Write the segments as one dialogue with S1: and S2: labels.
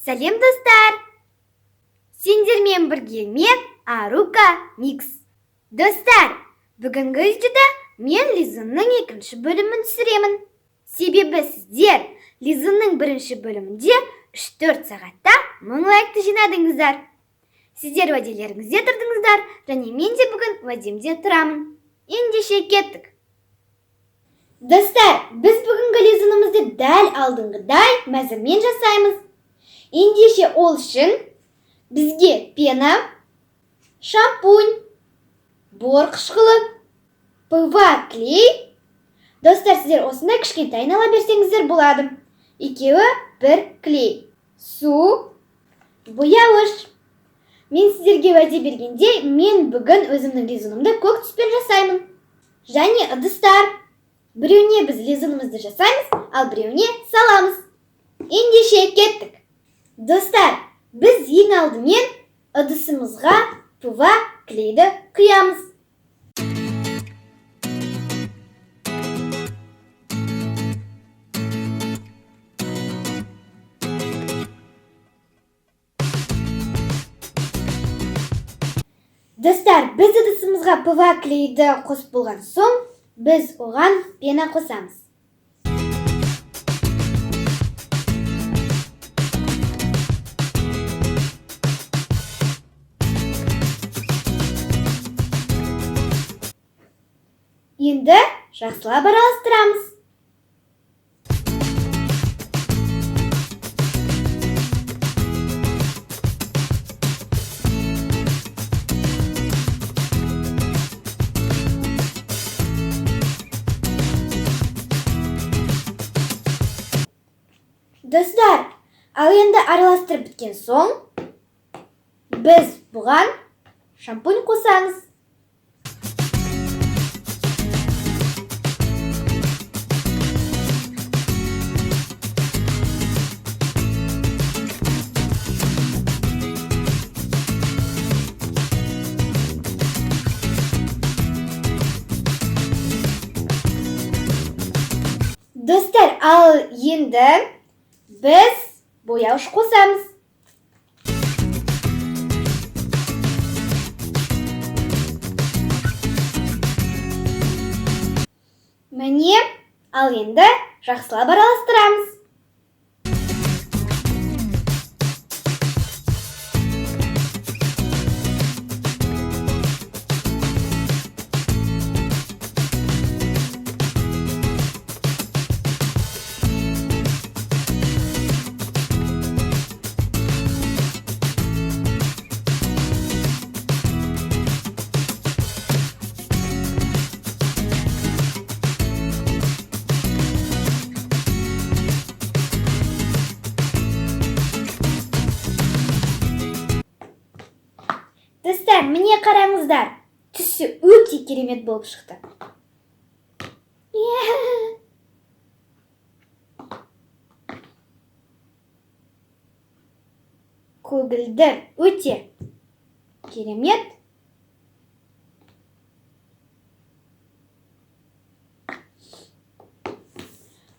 S1: Сәлем, достар! Сендермен бірге мен, Арука Микс. Достар, бүгінгі видеода мен Лизунның екінші бөлімін түсіремін. Себебі сіздер Лизунның бірінші бөлімінде 3-4 сағатта 1000 лайкты жинадыңыздар. Сіздер уәделеріңізде тұрдыңыздар, және мен де бүгін уәдемде тұрамын. Ендеше кеттік. Достар, біз бүгінгі лизунымызды дәл алдыңғыдай мәзірмен жасаймыз. Ендеше ол үшін бізге пена, шампунь, бор қышқылы, ПВА клей. Достар, сіздер осындай кішкентайын ала берсеңіздер болады. Екеуі бір клей. Су, бояуыш. Мен сіздерге уәде бергенде, мен бүгін өзімнің лизунымды көк түспен жасаймын. Және ыдыстар. Біреуіне біз лизунымызды жасаймыз, ал біреуіне саламыз. Ендеше кеттік. Достар, біз ең алдымен ыдысымызға ПВА клейді құямыз. Достар, біз ыдысымызға ПВА клейді қосып болған соң, біз оған пена қосамыз. Енді жақсылап араластырамыз. Достар, ал енді араластырып біткен соң, біз бұған шампунь қосамыз. Достар, ал енді біз бояуыш қосамыз. Міне, ал енді жақсылап араластырамыз. Достар, міне қараңыздар. Түсі өте керемет болып шықты. Көгілдір өте керемет.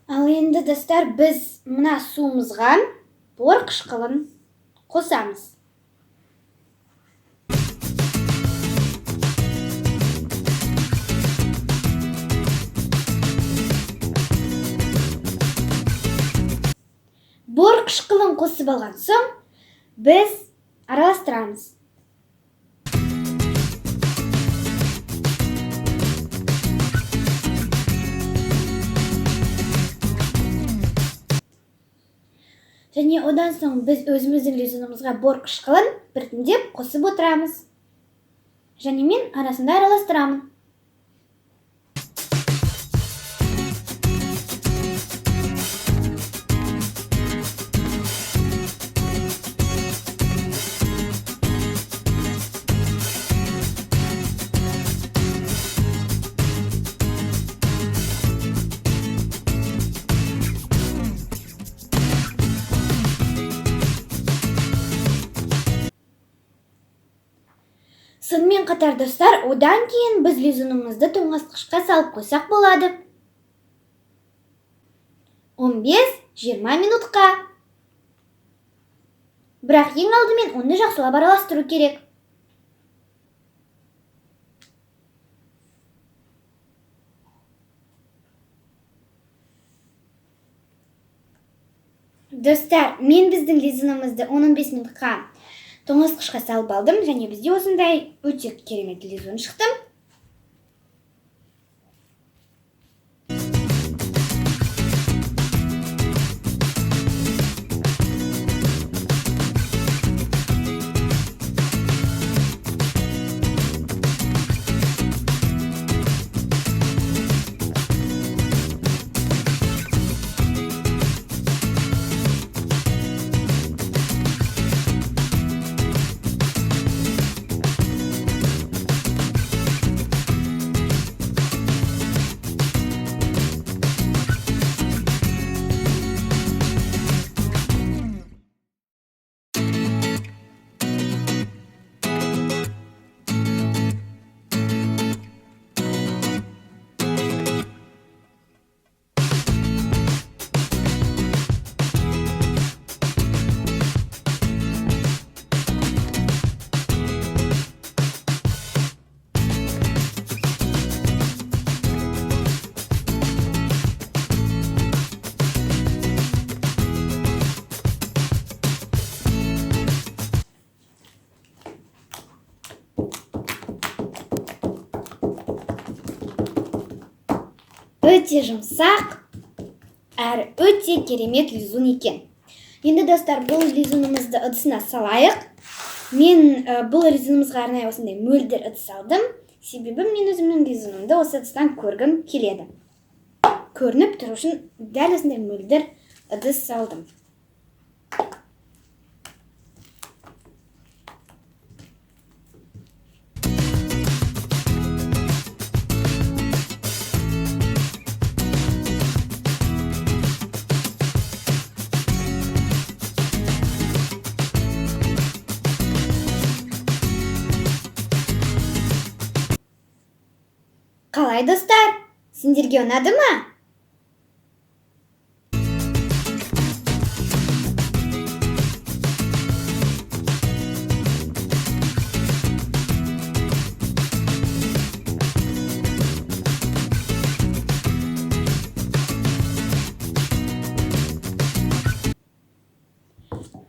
S1: Ал енді, достар, біз мына суымызға бор қышқылын қосамыз. Бор қышқылын қосып алған соң, біз араластырамыз. Және одан соң біз өзіміздің лизунымызға бор қышқылын біртіндеп қосып отырамыз. Және мен арасында араластырамын. Сонымен қатар, достар, одан кейін біз лизунымызды тоңазытқышқа салып қойсақ болады. 15-20 минутқа. Бірақ ең алдымен оны жақсылап араластыру керек. Достар, мен біздің лизунымызды 10-15 минутқа тоңазытқышқа салып алдым, және бізде осындай өте керемет лизун шықты. Өте жұмсақ, әрі өте керемет лизун екен. Енді достар, бұл лизунымызды ыдысына салайық. Мен бұл лизунымызға арнайы осындай мөлдір ыдыс алдым. Себебі мен өзімнің лизунымды осы ыдыстан көргім келеді. Көрініп тұру үшін дәл осындай мөлдір ыдыс алдым. Қалай достар? Сендерге ұнады ма?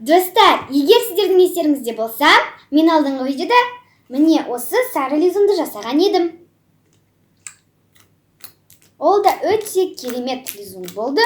S1: Достар, егер сіздердің естеріңізде болса, мен алдыңғы видеода міне осы сары лизунды жасаған едім. Ол да өте керемет лизун болды.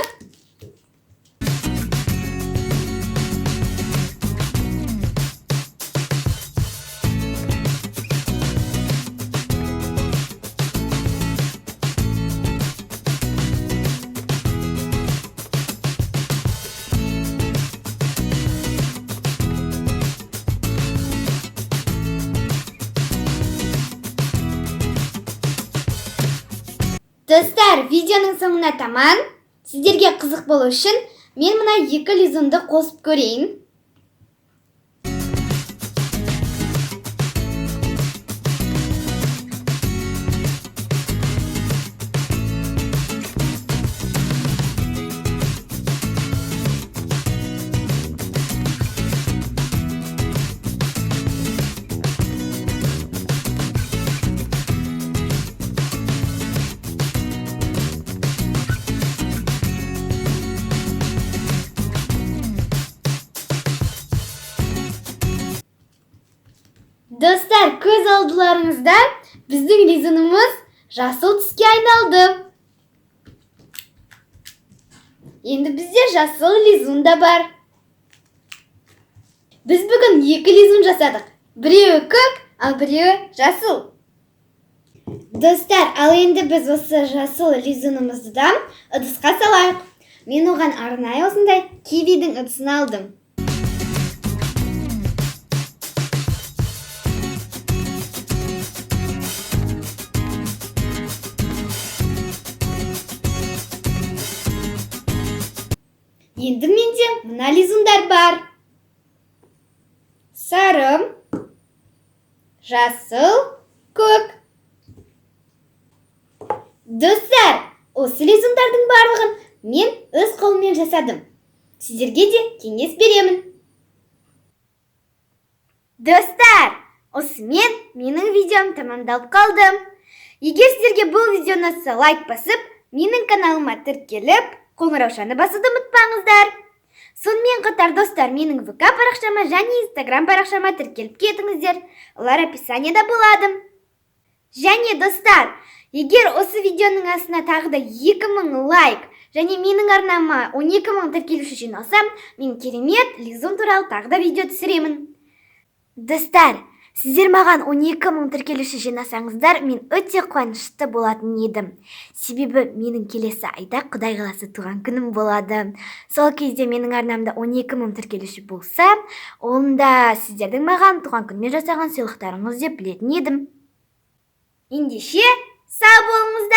S1: Достар, видеоның соңына таман сіздерге қызық болу үшін мен мына екі лизунды қосып көрейін. Достар, көз алдыларыңызда біздің лизунымыз жасыл түске айналды. Енді бізде жасыл лизун да бар. Біз бүгін екі лизун жасадық. Біреуі көк, ал біреуі жасыл. Достар, ал енді біз осы жасыл лизунымызды да ыдысқа салайық. Мен оған арнайы осындай кивидің ыдысын алдым. Енді менде мына лизундар бар. Сары, жасыл, көк. Достар, осы лизундардың барлығын мен өз қолыммен жасадым. Сіздерге де кеңес беремін. Достар, осымен менің видеом тамамдалып қалды. Егер сіздерге бұл видео ұнаса, лайк басып, менің каналыма тіркеліп, қоңыраушаны басуды ұмытпаңыздар. Сонымен қатар, достар, менің ВК парақшама және Инстаграм парақшама тіркеліп кетіңіздер. Олар описанияда болады. Және, достар, егер осы видеоның астына тағы да 2000 лайк және менің арнама 12 мың тіркелуші жиналсам, мен керемет лизун туралы тағы да видео түсіремін. Достар, сіздер маған 12 мың тіркелуші жинасаңыздар, мен өте қуанышты болатын едім. Себебі менің келесі айда, Құдай қаласа, туған күнім болады. Сол кезде менің арнамда 12 мың тіркелуші болса, онда сіздердің маған туған күнмен жасаған сыйлықтарыңыз деп білетін едім. Ендеше, сау болыңыздар!